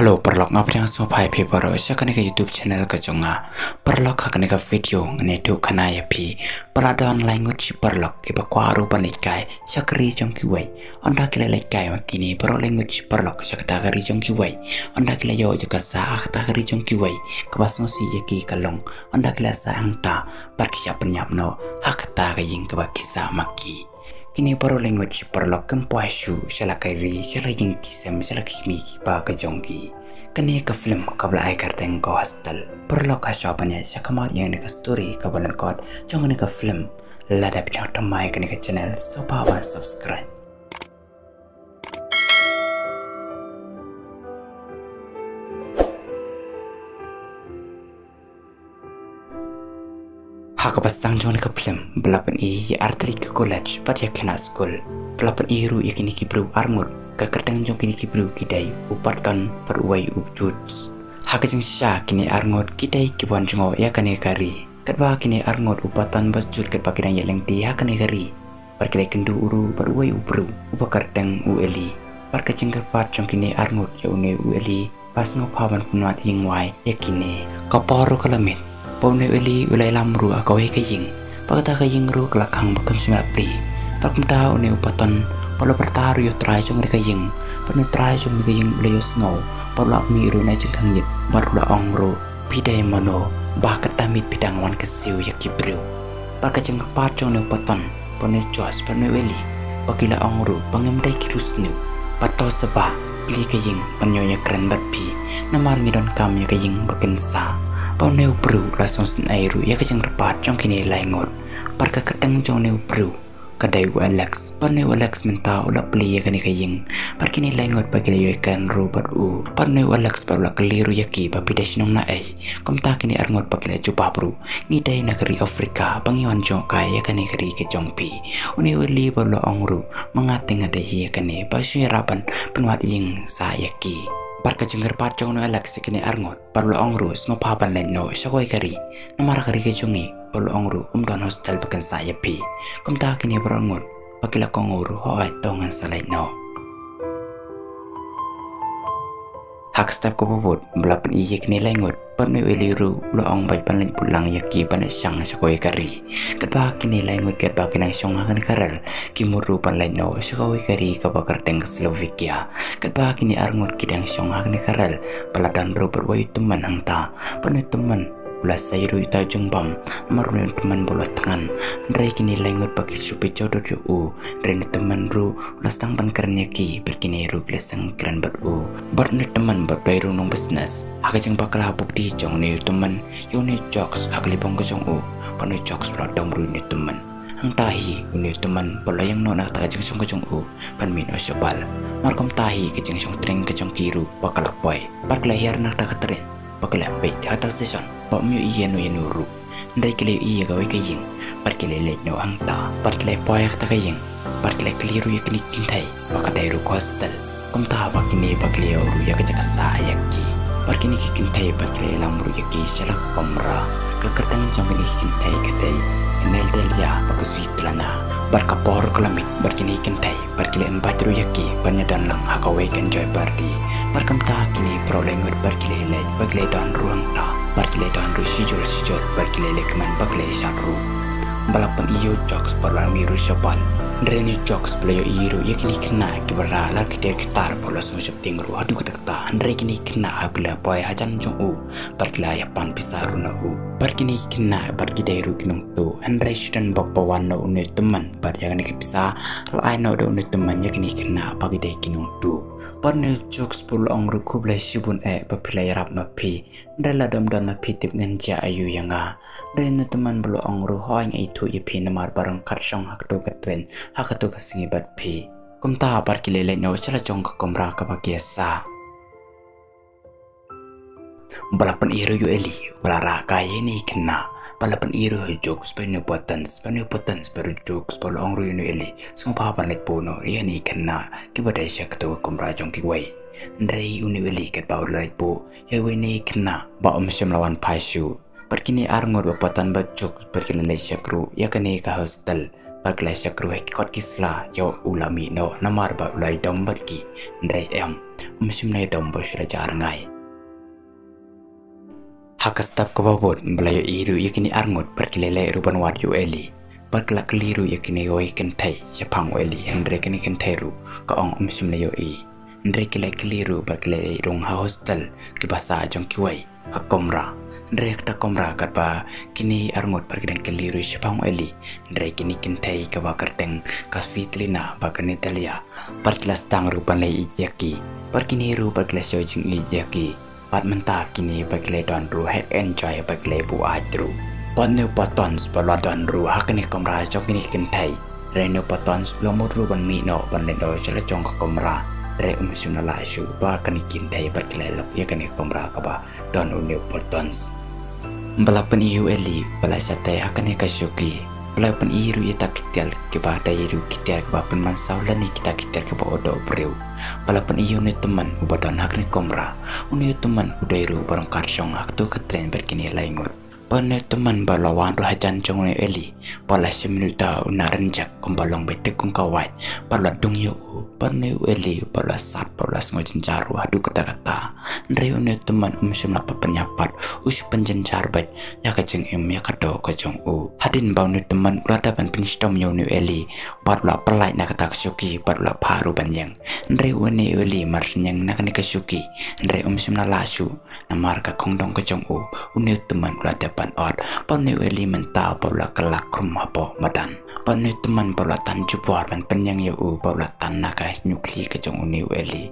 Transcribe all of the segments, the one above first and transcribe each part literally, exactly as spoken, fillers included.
Hello paralok, nga pdiang sngewbha ïa phi baroh sha kane ka YouTube channel ka jong nga. Paralok, ha kane ka video ngan ïathuh khana ïa phi ba la don lai ngut shi paralok kiba kwah ruh ban leit kai sha ka ri jong kiwei. Ynda ki la leit kai ma kine baroh lai ngut shi paralok sha kata ka ri jong kiwei, ynda ki la ïoh ïa ka sah ha kata ka ri jong kiwei kaba sngewsih ïa ki ka long, ynda ki la sah hangta bad ki shah pynïap noh ha kata ka ïing kaba ki sah ma ki. Kine baroh lai ngut shi paralok kim poi shuh sha la ka ri, sha la ïing ki sem, sha la ki kmie ki kpa ka jong ki. Kane ka film kaba la ai kyrteng ka Hostel. Paralok, hashwa ban ïaid sha khmat ïa kane ka story kaba lyngkot jong kane ka film, lada phi dang thymmai kane ka channel, sngewbha ban subscribe. Ha kaba sdang jong kane ka film ba la pyni ïa artylli ki college bad ïa khynnah skul. Ba la pyni ruh ïa kine ki briew arngut. Ka kyrteng jong kine ki briew ki dei u Patton bad uwei u Jude. Ha ka jingshisha kine arngut ki dei kiba wan jngoh ïa kane ka ri. Katba kine arngut u Patton bad Jude katba ki dang ïaid lynti ha kane ka ri, bad ki la ïakynduh ruh bad uwei u briew uba kyrteng u Eli. Bad ka jingkyrpad jong kine arngut ïa une u Eli ba sngewbha ban pynwad ïing wai ïa kine. Ka por ruh ka la miet ba une u Eli u la ïalam ruh ha kawei ka ïing. Bad kata ka ïing ruh ka la khang ba kam shym la plie. Bad kumta une u Patton ba u la pyrta ruh ïa u trai jong kane ka ïing. Bad une u trai jong kane ka ïing u la ïohsngew bad u la mih ruh na jingkhang ïit bad u la ong ruh, "Phi dei mano ba kata miet phi dang wan kyrsiew ïa ki briew?" Bad ka jingkyrpad jong une u Patton bad une u Jude bad une u Eli ba ki la ong ruh ba ngim dei ki riewsniew. Bad to sa ba plie ka ïing ban ïoh ïakren bad phi, namar ngi donkam ïa ka ïing ba kin sah. Bad une u briew u la sngewsynei ruh ïa ka jingkyrpad jong kine lai ngut. Bad ka kyrteng jong une u briew ka dei u Alex. Bad une u Alex mynta u la plie ïa kane ka ïing. Bad kine lai ngut ba ki la ïoh ïakren ruh bad u. Bad une u Alex bad u la kylli ruh ïa ki ba phi dei shnong na ei. Kumta kine arngut ba ki la jubab ruh, "Ngi dei na ka ri Afrika, ba ngi wan jngoh kai ïa kane ka ri ka jong phi." Une u Eli bad u la ong ruh, "Ma nga te nga dei hi ïa kane, ba shu ïarap ban pynwad ïing sah ïa ki." Bad ka jingkyrpad jong une u Alex ïa kine arngut bad u la ong ruh, "Sngewbha ban leit noh sha kawei ka ri, namar ka ri ka jong ngi," bad u la ong ruh, "um don hostel ba kin sah ïa phi." Kumta kine baroh arngut ba ki la kohnguh ruh, "Hooid, to ngan sa leit noh." Ha ka step kaba bud ba la pyni ïa kine lai ngut bad une u Eli ruh u la ong ba ban leit bud lang ïa ki ban leit shong sha kawei ka ri. Katba kine lai ngut katba ki dang shong ha kane ka rel, ki mut ruh ban leit noh sha kawei ka ri kaba kyrteng ka Slovakia. Katba kine arngut ki dang shong ha kane ka rel, ba la don ruh bad uwei u tymmen hangta. Bad une u tymmen u la sei ruh ïa uta u jingbam, namar une u tymmen ba u la thngan. Hynrei kine lai ngut ba ki shu peit jordor ïa u, hynrei une u tymmen ruh u la sdang ban kren ïa ki, bad kine ruh ki la sdang kren bad u. Bad une u tymmen bad uwei ruh u nongbusiness, ha ka jingbakla bapli jong une u tymmen ïa une u Jokes ha ka liebong ka jong u, bad une u Jokes ba u la dom ruh ïa une u tymmen. Hangta hi une u tymmen ba u la ïeng noh na kata ka jingshong ka jong u ban mih noh shabar. Namar kumta hi ka jingshong tren ka jong ki ruh ba ka la poi. Bad ki la hiar na kata ka tren ba ki la peit ha kata ka station ba ym ïohi ïano ïano ruh. Hynrei ki la ïohi ïa kawei ka ïing bad ki la leit noh hangta. Bad ki la poi ha kata ka ïing bad ki la kylli ruh ïa kine ki kynthei ba ka dei ruh ka hostel. Kumta ba kine ba ki la ïoh ruh ïa ka jaka sah ïa ki. Bad kine ki kynthei bad ki la ïalam ruh ïa ki sha la ka kamra. Ka kyrteng jong kine ki kynthei ka dei ka Nedelia bad ka Swetlana. Bad ka por ka la miet bad kine ki kynthei bad ki la invite ruh ïa ki ban ïadon lang ha kawei ka enjoy party. Bad kumta kine baroh lai ngut bad ki la leit bad ki la don ruh hangta. Bad ki la don ruh shijur shijur bad ki la leit kmen bad ki la ïashad ruh. Ba la pyni ïa u Jokes bad u la mih ruh shabar. Hynrei une u Jokes ba u la ïohi ruh ïa kine ki khynnah kiba la lad ki tiar ki tar bad u la sngewsheptieng ruh haduh katta katta. Hynrei kine ki khynnah haba ki la poi hajan jong u bad ki la ïa pan pisa ruh na u. Bad kine ki khynnah bad ki dei ruh ki nongtuh. Hynrei shu don bok ba wan na une u tymmen bad ïa kane ka pisa la ai noh da une u tymmen ïa kine ki khynnah ba ki dei ki nongtuh. Bad une u Jokes bad u la ong ruh, "Khublei shibun eh ba phi la ïarap ma phi. Hynrei lada ym don ma phi tip ngan jia aïu ïa nga." Hynrei une u tymmen bad u la ong ruh, "Hooid, nga ithuh ïa phi namar ba nga ryngkat shong ha kato ka tren ha kato ka sngi bad phi." Kumta bad ki la leit noh sha la jong ka kamra kaba ki ïa sah. Ba la pyni ruh ïa u Eli ba la rah kai ïa kine ki khynnah. Ba la pyni ruh ïa u Jokes bad une u Patton, bad une u Patton bad u Jokes bad u la ong ruh ïa une u Eli, "Sngewbha ban leit buh noh ïa kine ki khynnah kiba dei sha kato ka kamra jong kiwei." Hynrei une u Eli katba u la leit buh ïa kine ki khynnah ba um shym la wan phai shuh. Bad kine ar ngut, ba Patton bad Jokes, bad ki la leit check ruh ïa kane ka hostel. Bad ki la shakri ha ki kot ki sla ïoh u la mih noh namar ba u la ïadom bad ki. Hynrei em, um shym la ïadom ba u shu la jah rngai. Ha ka step kaba bud ba la ïohi ruh ïa kine arngut bad ki la leit ruh ban wad ïa u Eli. Bad ki la kylli ruh ïa kine kawei kynthei shaphang u Eli, hynrei kane kynthei ruh ka ong um shym la ïohi. Hynrei ki la kylli ruh bad ki la leit rung ha hostel kiba sah jong kiwei ha kamra. Hynrei ha kata kamra katba kine arngut bad ki dang kylli ruh shaphang u Eli, hynrei kine kynthei kaba kyrteng ka Svetlana bad ka Natalia bad ki la sdang ruh ban leit ïeit ïa ki. Bad kine ruh bad ki la shu jingïeit ïa ki. Bad mynta kine bad ki la don ruh ha enjoy bad ki la buaid ruh. Bad une u Buttons ba la don ruh ha kane ka kamra jong kine ki kynthei. Hynrei une u Buttons u la mut ruh ban mih noh ban leit noh sha la jong ka kamra. Hynrei um shym la lah shuh ba kine ki kynthei bad ki la lok ïa kane ka kamra kaba don une u Buttons. Ba la pyni ïa u Eli ba la shatei ha kane ka shuki. Ba la pyni ruh ïa kita ki tiar kiba dei ruh ki tiar kiba pynmynsaw lane kita ki tiar kiba doh briew. Ba la pyni ïa une u tymmen uba don ha kane ka kamra. Une u tymmen u dei ruh uba ryngkat shong ha kato ka tren bad kine lai ngut. Bad une u tymmen ba la wan ruh hajan jong une u Eli. Ba la shim ruh ïa uta u narynjak kumba long beit te kum ka wait. Ba la dung ïa u, bad une u Eli ba la sat, ba la sngew jynjar ruh haduh katta katta. Hynrei une u tymmen um shym la pat pynïap pat, u shu pynjynjar beit ïa ka jingim ïa ka doh ka jong u. Hadien ba une u tymmen u la dep ban pynshitom ïa une u Eli, bad u la pyllait na kata ka shuki, bad u la phah ruh ban ïeng. Hynrei une u Eli mar shu ïeng na kane ka shuki, hynrei um shym la lah shuh, namar ka khongdong ka jong u, une u tymmen u la dep ban ot. Bad une u Eli mynta ba u la kylla khrum hapoh madan. Bad une u tymmen ba u la tan jubor ban pynïeng ïa u, ba u la tan na ka hynñiew khlieh ka jong une u Eli.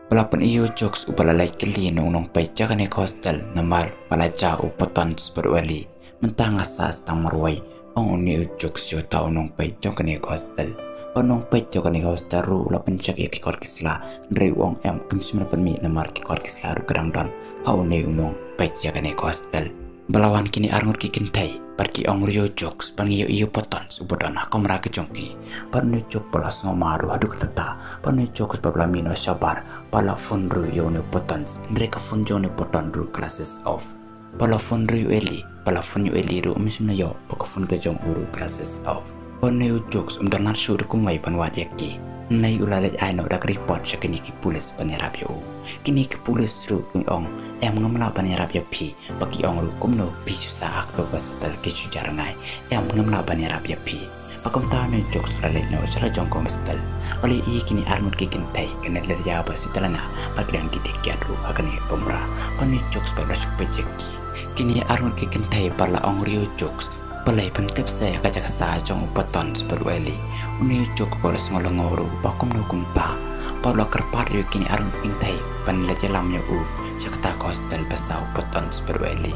Ba la pyni ïa u Jokes uba la leit kylli na u nongpeit jong kane ka hostel namar ba la jah u Buttons bad u Eli. Mynta nga sah tang marwei, ong une u Jokes ïa uta u nongpeit jong kane ka hostel. Bad u nongpeit jong kane ka hostel ruh u la pyncheck ïa ki kot ki sla, hynrei u ong em, kim shym la pynmih namar ki kot ki sla ruh ka dang don ha une u nongpeit jong kane ka hostel. Ba la wan kine arngut ki kynthei bad ki ong ruh ïa u Jokes ba ngi ïohi ïa u Buttons uba don ha kamra ka jong ki. Bad une u Jokes ba la sngewma ruh haduh katta katta. Bad une u Jokes ba la mih noh shabar, ba la phone ruh ïa une u Buttons, hynrei ka phone jong une u Buttons ruh ka la switch off. Ba la phone ruh ïa u Eli, ba la phone ïa u Eli ruh um shym la ïoh, bad ka phone ka jong u ruh ka la switch off. Bad une u Jokes um don lad shuh ruh kumwei ban wad ïa ki. Hynrei u la leit ai noh da ka report sha kine ki pulit ban ïarap ïa u. Kine ki pulit ruh ki ong, em, ngam lah ban ïarap ïa phi. Ba ki ong ruh kumno phi shu sah ha kato ka hostel, ki shu jah rngai. Em, ngam lah ban ïarap ïa phi. Bad kumta une u Jokes u la leit noh sha la jong ka hostel. U la ïohi ïa kine arngut ki kynthei, ka Natalia bad ka Svetlana, bad ki dang die die kiad ruh ha kane ka kamra. Bad une u Jokes ba u la shu peit ïa ki. Kine arngut ki kynthei ba la ong ruh ïa u Jokes balei phin tip seh ïa ka jaka sah jong u Buttons bad u Eli. Une u Jokes ba u la sngew lyngngoh ruh ba kumno kumta. Ba u la kyrpad ruh ïa kine arngut ki kynthei ban leit ïalam ïa u sha kata ka hostel ba sah u Buttons bad u Eli.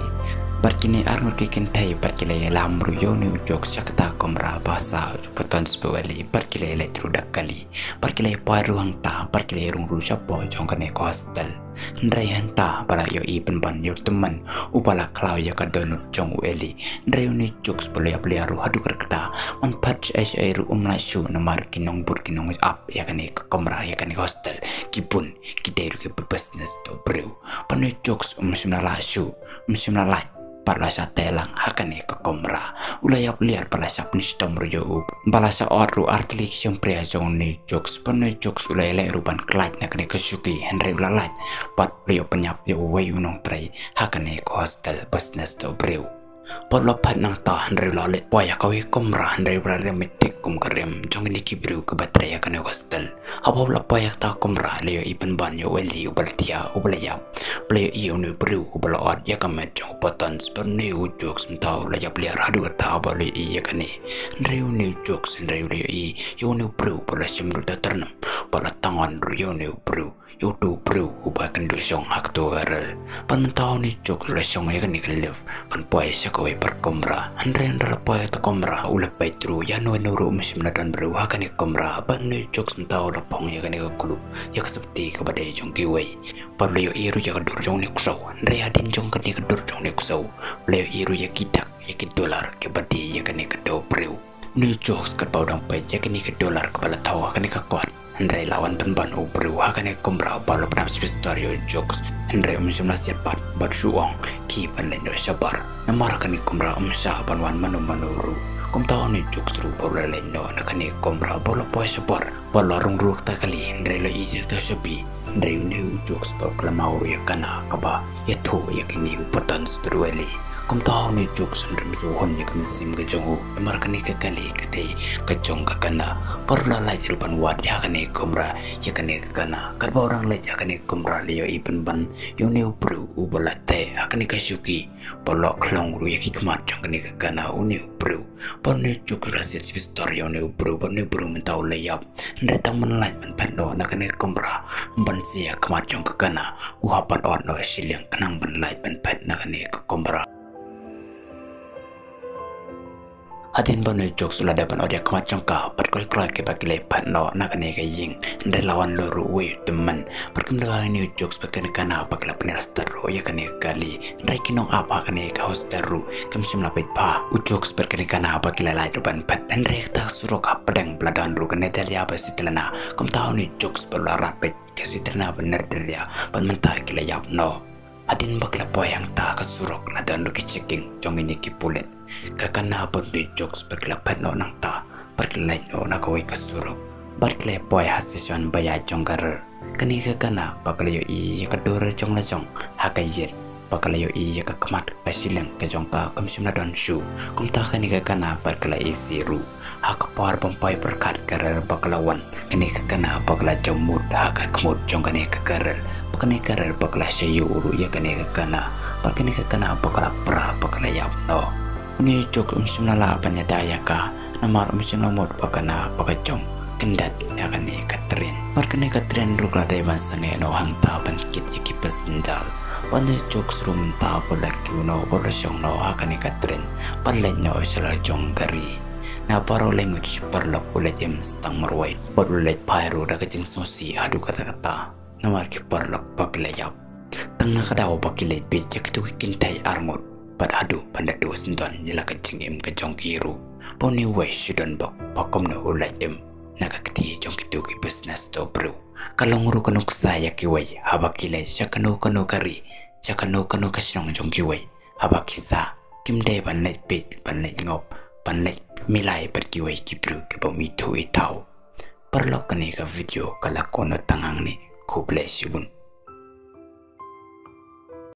Bad kine arngut ki kynthei bad ki la ïalam ruh ïa une u Jokes sha kata ka kamra ba sah u Buttons bad u Eli, bad ki la ïaleit ruh da ka kali. Bad ki la ïapoi ruh hangta, bad ki la ïarung ruh shapoh jong kane ka hostel. Hynrei hangta ba la ïohi pynban ïa u tymmen uba la khlaw ïa ka dohnud jong u Eli. Hynrei une u Jokes ba la ïap liar ruh haduh katta katta. Ban pat shaei shaei ruh um lah shuh namar ki nongbud ki nongap ïa kane ka kamra, ïa kane ka hostel, ki bun ki dei ruh kiba business doh briew. Bad une u Jokes um shym la lah shuh, um shym la lait, bad la shah tei lang ha kane ka kamra. U la ïap liar bad la shah pynshitom ruh ïa u. Ba la shah ot ruh artylli ki shympriah jong une u Jokes. Bad une u Jokes u la ïaleh ruh ban khlad na kane ka shuki, hynrei u la lait bad u la ïoh pynïap ïa uwei u nongtrei ha kane ka hostel business doh briew. Bad u la pait nangta, hynrei u la leit poi ha kawei ka kamra, hynrei u la riam ïa ki kum ka riam jong kine ki briew kiba trei ha kane ka hostel. Haba u la poi ha kata ka kamra, u la ïohi pynban ïa u Eli uba la thiah, uba la ïap. U la ïohi ïa une u briew uba la ot ïa ka met jong u Buttons, bad une u Jokes mynta u la ïap liar haduh katta ba u la ïohi ïa kane. Hynrei une u Jokes, hynrei u la ïohi ïa une u briew ba la shim ruh da tyrnem, ba la tang on ruh ïa une u briew, ïa uto u briew uba kynduh shong ha kato ka rel. Bad mynta une u Jokes u la shong ïa kane ka lift ban poi sha kawei pat ka kamra. Hynrei haba la poi ha kata ka kamra, u la peit ruh ïa uno uno ruh um shym la don briew ha kane ka kamra. Bad une u Jokes mynta u la phong ïa kane ka kulub, ïa ka sopti kaba dei jong kiwei. Bad u la ïohi ruh ïa ka dur jong une u ksew. Hynrei hadien jong kane ka dur jong une u ksew, u la ïohi ruh ïa ki dak, ïa ki dollar kiba die ïa kane ka doh briew. Une u Jokes katba u dang peit ïa kane ka dollar kaba la thew ha kane ka kot, hynrei la wan pynban u briew ha kane ka kamra ba la pynhap shi pistol ïa u Jokes. Hynrei um shym la siat pat bad u shu ong, khie ban leit noh shabar. Namar ha kane ka kamra um shah ban wan mano mano ruh. Kumta une u Jokes ruh bad u la leit noh na kane ka kamra bad u la poi shabar. Bad u la rung ruh ïa kata ka kali, hynrei u la ïohi ïa kata ka shabi. Hynrei une u Jokes bad u la maw ruh ïa ka kane kaba ïathuh ïa kine u button spiritually. Kumta une u Jokes um dei ban shu hun ïa ka mynsiem ka jong u. Namar kane ka kali ka dei ka jong ka kane. Bad u la leit ruh ban wad ïa kane ka kamra ïa kane ka kane. Katba u dang leit ïa kane ka kamra la ïohi pynban ïa une u briew uba la teh ha kane ka shuki. Bad u la khlong ruh ïa ki khmat jong kane ka kane, une u briew. Bad une u Jokes u la siat shiphang stor ïa une u briew, bad une u briew mynta u la ïap. Hynrei tang ban lait ban phet noh na kane ka kamra ban siew ïa ka khmat jong ka kane, u hap ban ot noh shiliang khnang ban lait ban phet na kane ka kamra. Hadien ba une u Jokes u la dep ban ot ïa ka khmat jong ka, bad kloi kloi kiba ki la phet noh na kane ka ïing. Hynrei la wan lut ruh uwei u tymmen. Bad kumta une u Jokes bad kane ka kane ba ki la pynïar stad ruh ïa kane ka kali. Hynrei ki nong ap ha kane ka hostel ruh kim shym la peit bha. U Jokes bad kane ka kane ba ki la lait ruh ban phet. Hynrei kata ka surok hapdeng ba la don ruh kane Delia bad Swetlana. Kumta une u Jokes bad u la rat beit ïa Swetlana bad Delia bad mynta ki la ïap noh. Hadien ba ki la poi hangta ka surok la don ruh ki checking jong kine ki pulit. Ka kane bad une u Jokes bad ki la phet noh nangta bad ki la leit noh na kawei ka surok. Bad ki la poi ha station ba ïaid jong ka rel. Kane ka kane ba ka la ïohi ïa ka dur jong la jong ha ka ïit. Ba ka la ïohi ïa ka khmat ka shiliang ka jong ka kam shym la don shuh. Kumta kane ka kane bad ka la ïasi ruh. Ha ka por bym poi pyrkhat ka rel ba ka la wan. Kane ka kane ba ka la jam mut ha ka khmut jong kane ka rel. Bad kane ka rel ba ka la shah ïuh ruh ïa kane ka kane. Bad kane ka kane ba ka la pra ba ka la ïap noh. Une u Jokes um shym la lah ban ïada ïa ka. Namar um shym la mut ba kane ba ka jam kyndat ïa kane ka tren. Bad kane ka tren ruh ka la dei ban sangeh noh hangta ban kit ïa ki passenger. Bad une u Jokes ruh mynta u la kiew noh, u la shong noh ha kane ka tren. Bad leit noh sha la jong ka ri. Na baroh lyngngoh shi paralok u leit im stang marwei. Bad u leit phai ruh da ka jingsngewsih haduh katta katta. Namar ki paralok ba ki la ïap. Tang na ka daw ba ki leit bieit ïa kito ki kynthei arngut. Bad haduh ban da duh syndon ïa la ka jingim ka jong ki ruh. Ba une uwei shu don bok ba kumno u leit im na ka kti jong kito ki business to briew. Ka long ruh ka nuksa ïa kiwei haba ki leit sha kano kano ka ri, sha kano kano ka shnong jong kiwei. Haba ki sah kim dei ban leit bieit, ban leit ngop, ban leit milai bad kiwei ki briew ki bym ithuh ithaw. Paralok, kane ka video ka la kut noh tang hangne. Khublei shibun.